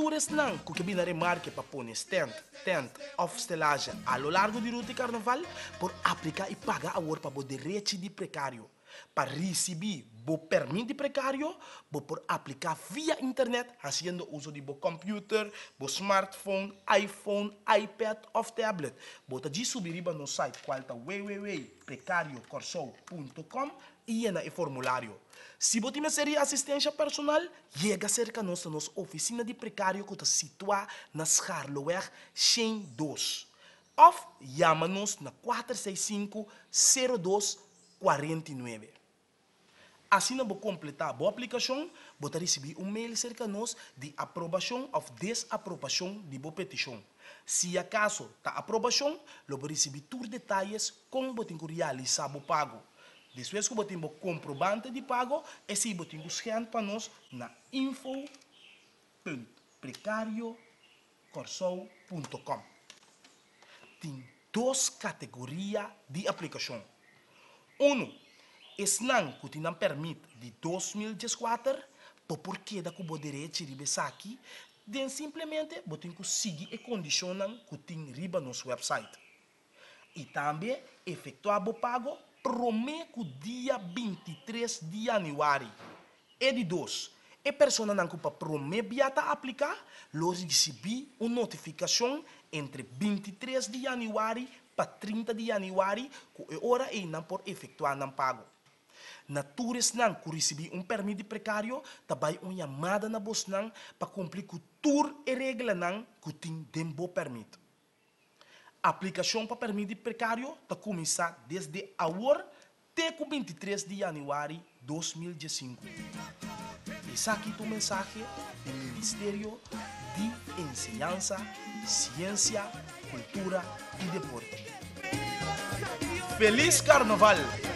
Tur esnan ku ke bini na remarke pa pone stènt, tènt òf stelazje a lo largo di ruta di karnaval por apliká i paga awor pa bo derechi di prekario. Pa risibí bo pèrmit di prekario, bo por apliká via internet hasiendo uso di bo kòmpiuter, bo smartphone, iPhone, iPad òf tablet. Bo ta djis subi riba nos site kual ta www.prekariokòrsou.com i yena e formulario. Si bo tin mester di asistensha personal, yega serka nos na nos ofisina di prekario ku ta situá na Scharloweg 102 òf yama nos na 465 02 49. Asina bo kompletá bo aplikashon, bo ta risibí un mail serka nos di aprobashon òf desaprobashon di bo petishon. Si akaso ta aprobashon, lo bo risibí tur detayes kon bo tin ku realisá bo pago. Despues ku bo tin bo komprobante di pago, esei bo tin ku skèn pa nos na info punt prekario kòrsou punto com. Tin dos kategoria di aplikashon. Unu, esnan ku tin nan pèrmit di 2014, bo por keda ku bo derechi riba esaki den simplemente bo tin ku sigui e kondishonnan ku tin riba nos wèpsait. I tambe efektuá bo pago promé ku dia 23 di yanüari. E di dos, e personanan ku pa promé bia ta apliká lo risibí un notifikashon entre 23 di yanüari pa 30 di yanüari ku e ora ei nan por efektuá nan pago. Na tur esnan ku risibí un pèrmit di prekario ta bai un yamada na bosnan pa kumpli ku tur e reglanan ku tin den bo pèrmit. Aplikashon pa pèrmit di prekario ta kuminsá desde awor te ku 23 di yanüari 2015. Esaki ta un mensahe di Ministerio di Enseñansa, Siensia, Kultura i Deporte. Felis Karnaval!